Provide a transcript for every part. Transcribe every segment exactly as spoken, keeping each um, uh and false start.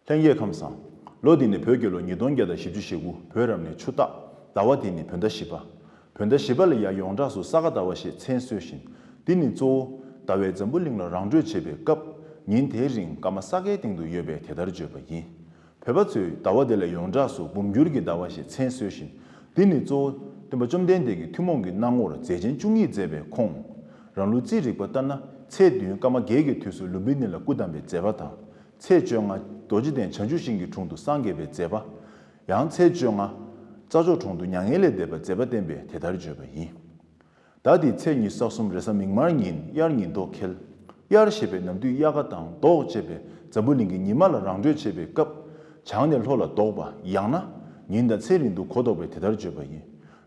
ལྷན་རྒྱས་ཁམས་བཟང་། ལོ་འདི་ནི་བོད་རྒྱལ་ལོ་ཉིས་སྟོང་བརྒྱ་དང་བཞི་བཅུ་ཞེ་དགུ། བོད་རབ་གནས་ཆུ་སྟག། ཟླ་བ་འདི་ནི་བོད་ཟླ་བཞི་པ། བོད་ཟླ་བཞི་པ་ལ་ཡང་ཡོངས་གྲགས་སུ་ས་ག་ཟླ་བ་ཞེས་མཚན་གསོལ་ཞིང་། འདི་ནི་གཙོ་བོ་ཟླ་བས་འཛམ་བུ་གླིང་ལ་རང་གྲོལ་བྱེད་པའི་སྐབས། ཉིན་དེའི་རིང་སྐར་མ་ས་གའི་སྟེང་དུ་ཡོད་པས་དེ་ལྟར་བརྗོད་པ་ཡིན། བོད་པ་ཚོས་ཟླ་བ་འདི་ལ་ཡོངས་གྲགས་སུ་འབུམ་འགྱུར་གྱི་ཟླ་བ་ཞེས་མཚན་གསོལ་ཞིང་། འདི་ནི་གཙོ་བོ་སྟོན་པ་བཅོམ་ལྡན་འདས་ཀྱི་ཐུན་མོང་གི་སྣང་ངོར་མཛད་ཆེན་བཅུ་གཉིས་མཛད་པའི་ཁོངས། རང་ལུགས་རྩིས་རིག་པ་ལྟར་ན། ཚེས་བདུན་སྐར་མ་བརྒྱད་ཀྱི་དུས་སུ་ལུམྦི་ནི་ལ་སྐུ་བལྟམས་པའི་མཛད་པ་དང་། ཚེས་བཅོ་ལྔ་རྡོ་རྗེ་གདན་བྱང་ཆུབ་ཤིང་གི་དྲུང་དུ་སངས་རྒྱས་པའི་མཛད་པ། ཡང་ཚེས་བཅོ་ལྔ་རྩྭ་མཆོག་གྲོང་དུ་མྱ་ངན་ལས་འདས་པའི་མཛད་པ་བསྟན་པས་དེ་ལྟར་བརྗོད་པ་ཡིན། ཟླ་འདིའི་ཚེས་ཉི་ཤུ་རྩ་གསུམ་རེས་གཟའ་མིག་དམར་ཉིན་དབྱར་ཉིན་ལྡོག་འཁེལ། དབྱར་ཞེས་པའི་ནམ་དུས་དབྱར་ཁ་དང་ལྡོག་ཅེས་པའི་འཛམ་བུ་གླིང་གི་ཉི་མ་ལ་རང་གྲོལ་བྱེད་པའི་སྐབས། བྱང་ནས་ལྷོ་ལ་ལྡོག་པ་ཡང་ན། ཉིན་དང་མཚན་རིང་དུ་གོ་ལྡོག་པས་དེ་ལྟར་བརྗོད་པ་ཡིན།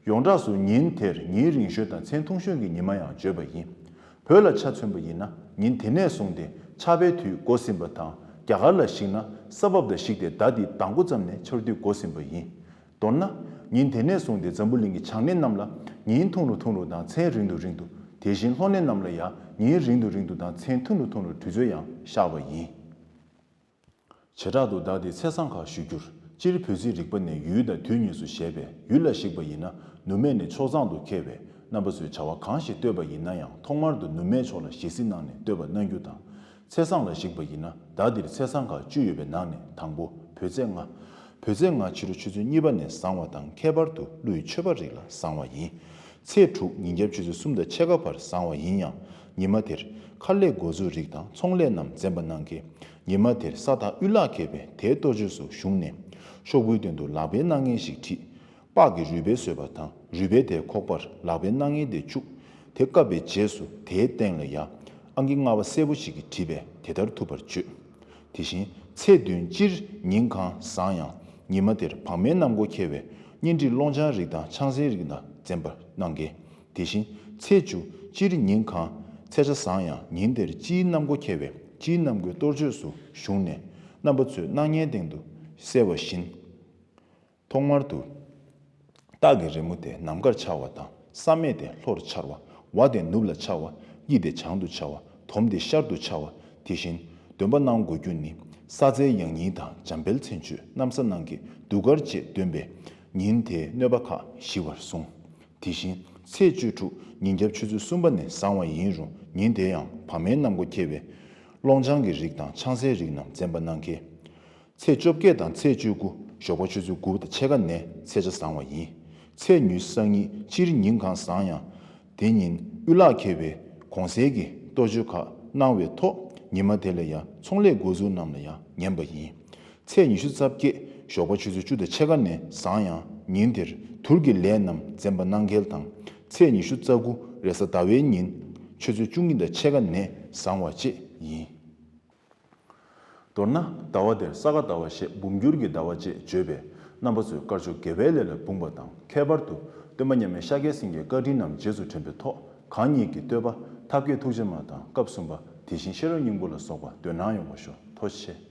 ཡོངས་གྲགས་སུ་ཉིན་དེར་ཉིན་རིང་ཤོས་དང་མཚན་ཐུང་ཤོས་ཀྱི་ཉི་མ་ཡང་བརྗོད་པ་ཡིན། བོད་ལ་ཆ་མཚོན་པ་ཡིན་ན། ཉིན་དེ་ནས་བཟུང་སྟེ་ཆར་པའི་དུས་འགོ་ཟིན་པ་དང་། རྒྱ་གར་ལ་གཞིགས་ན་ས་བབ་དང་གཞིགས་ཏེ་ཟླ་འདིའི་ཟླ་མགོ་ཙམ་ནས་ཆར་དུས་འགོ་ཟིན་པ་ཡིན། མདོར་ན། ཉིན་དེ་ནས་བཟུང་སྟེ་འཛམ་བུ་གླིང་གི་བྱང་སྣེ་རྣམས་ལ་ཉིན་ཐུང་རུ་ཐུང་རུ་དང་མཚན་རིང་དུ་རིང་དུ། དེ་བཞིན་ལྷོ་སྣེ་རྣམས་ལ་ཡང་ཉིན་རིང་དུ་རིང་དུ་དང་མཚན་ཐུང་རུ་ཐུང་རུ་དུས་ཚོད་ཡང་ཤར་བ་ཡིན། བྱེ་བྲག་ཏུ་ཟླ་འདིའི་ཚེས་བཟང་ཁག་ཞུ་རྒྱུར། སྤྱིར་བོད་རྩིས་རིག་པ་ནས་ཡུལ་དང་དུས་གཉིས་སུ་བཞེད་པས། ཡུལ་ལ་གཞིགས་པ་ཡིན་ན། ནུབ་སྨད་ནི་ཕྱོགས་བཟང་དུ་འཁེལ་བས། རྣམ་པ་ཚོས་བྱ་བ་གང་ཞིག་བཏོད་པ་ཡིན་ན་ཡང་། ཐོག་མར་དུ་ནུབ་སྨད་ཕྱོགས་ལ་ཞལ་གཟིགས་གནང་ནས་བཏོད་པ་གནང་རྒྱུ་དང་། ཚེས་བཟང་ལ་གཞིགས་པ་ཡིན་ན། ཟླ་འདིར་ཚེས་བཟང་ཁག་བཅུ་ཡོད་པའི་ནང་ནས་དང་པོ། བོད་ཚེས་ལྔ། བོད་ཚེས་ལྔ་ཕྱི་དྲོ་ཆུ་ཚོད་གཉིས་པ་ནས་བཟང་བ་དང་། ཁྱད་པར་དུ་ཀླུ་ཡི་མཆོད་པ་རིགས་ལ་བཟང་བ་ཡིན། ཚེས་དྲུག་ཉིན་རྒྱབ་ཆུ་ཚོད་གསུམ་དང་ཕྱེད་ཀ་བར་བཟང་བ་ཡིན་ཡང་། ཉི་མ་དེར་ཁ་ལས་སྒོ་ཟུར་རིགས་དང་ཚོང་ལས་རྣམས་འཛེམ་པ་གནང་གལ། ཉི་མ་དེར་ས་དང་དབུལ་ལག་མཁས་པས་དེའི་གཏོ་བཅོས་སུ་ཞུགས་ནས། ཤོག་བུའི་སྟེང་དུ་ལག་པའི་སྣ་ངན་ཞིག་བྲིས། སྤགས་ཀྱི་རུས་སྦལ་བཟོས་པ་དང་། རུས་སྦལ་དེའི་ཁོག་པར་ལག་པའི་སྣ་ངན་དེ་བཅུག། དེ་བཀབ་པའི་རྗེས་སུ་དེའི་སྟེང་ལ་ཡང་ཨང་ཀི་ལྔ་པ་སེར་པོ་ཞིག་གིས་བྲིས་པས་དེ་ལྟར་ཐུབ་པར་བརྗོད། དེ་བཞིན་ཚེས་བདུན་སྤྱིར་ཉིན་གང་བཟང་ཡང་། ཉི་མ་དེར་བག་མའི་གནམ་སྒོ་ཁེལ་བས། གཉེན་སྒྲིག་སློང་ཆང་རིགས་དང་ཆང་སའི་རིགས་དང་འཛེམ་པར་གནང་གལ། དེ་བཞིན་ཚེས་བཅུ་སྤྱིར་ཉིན་གང་ཚེས་ཆ་བཟང་ཡང་། ཉིན་དེར་སྤྱིའི་གནམ་སྒོ་ཁེལ་བས། སྤྱིའི་གནམ་སྒོའི་གཏོར་བཅོས་སུ་ཞུགས་ནས། རྣམ་པ་ཚོས་སྣང་བརྙན་སྟེང་དུ་གསལ་བ་བཞིན། ཐོག་མར་དུ། སྟག་གི་རི་མོ་དེ་ནམ་མཁར་འཕྱར་བ་དང་། ས་སྨད་དེ་ལྷོར་འཕྱར་བ། ཝ་དེ་ནུབ་ལ་འཕྱར་བ། དབྱི་དེ་བྱང་དུ་འཕྱར་བ། དོམ་དེ་ཤར་དུ་འཕྱར་བ། དེ་བཞིན་འདོན་པ་གནང་དགོས་རྒྱུ་ནི། ས་འཛིན་ཡང་སྙིང་དང་འཇམ་དཔལ་མཚན་བརྗོད་གནམ་ས་སྣང་གི་གདུགས་དཀར་བཅས་འདོན་པས། ཉིན་དེའི་གནོད་པ་ཁག་ཞི་བར་གསུངས། དེ་བཞིན་ཚེས་བཅུ་དྲུག་ཉིན་རྒྱབ་ཆུ་ཚོད་གསུམ་པ་ནས་བཟང་བ་ཡིན་རུང་། ཉིན་དེ་ཡང་བག་མའི་གནམ་སྒོ་ཁེལ་བས། སློང་ཆང་གི་རིགས་དང་ཆང་སའི་རིགས་རྣམས་འཛེམ་པ་གནང་གལ། ཚེས་བཅོ་བརྒྱད་དང་ཚེས་བཅུ་དགུ་ཞོགས་པ་ཆུ་ཚོད་དགུ་དང་ཕྱེད་ཀ་ནས་ཚེས་ཆ་བཟང་བ་ཡིན། ཚེས་ཉི་ཤུ་རྩ་གཉིས་སྤྱིར་ཉིན་གང་བཟང་ཡང་། དེ་ཉིན་དབུལ་ལག་མཁས་པས་གོང་གསལ་གྱི་གཏོ་བཅོས་ཁག་གནང་བའི་ཐོག་ཉི་མ་དེ་ལ་ཡང་ཚོང་ལས་འགོ་འཛུགས་རྣམས་ལ་ཡང་ངན་པ་ཡིན། ཚེས་ཉི་ཤུ་རྩ་བརྒྱད་ཞོགས་པ་ཆུ་ཚོད་བཅུ་དང་ཕྱེད་ཀ་ནས་བཟང་ཡང་། ཉིན་དེར་དུར་གྱི་ལས་རྣམས་འཛེམ་པ་གནང་གལ་དང་། ཚེས་ཉི་ཤུ་རྩ་དགུ་རེས་གཟའ་ཟླ་བའི་ཉིན་ཆུ་ཚོད་བཅུ་གཉིས་དང་ཕྱེད་ཀ་ནས་བཟང་བ་བཅས་ཡིན། མདོར་ན། ཟླ་བ་འདིར་ས་ག་ཟླ་བ་ཞེས་འབུམ་འགྱུར་གྱི་ཟླ་བ་བཅས་བརྗོད་པས། རྣམ་པ་ཚོས་དཀར་ཕྱོགས་དགེ་བའི་ལས་ལ་འབུངས་པ་དང་། ཁྱད་པར་དུ་སྟོན་པ་མཉམ་མེད་ཤཱཀྱ་སེང་གེའི་བཀའ་དྲིན་རྣམས་རྗེས་སུ་དྲན་པའི་ཐོག་གང་ཉིད་ཀྱི་བསྟོད་པ་ཐབས་མཁས་ཐུགས་རྗེ་མ་དང་སྐབས་གསུམ་པ་དེ་བཞིན་ཤེས་རབ་སྙིང་པོ་ལ་སོགས་པ་འདོན་གནང་ཡོང་བར་ཤོག་ཐུགས་རྗེ་ཆེ།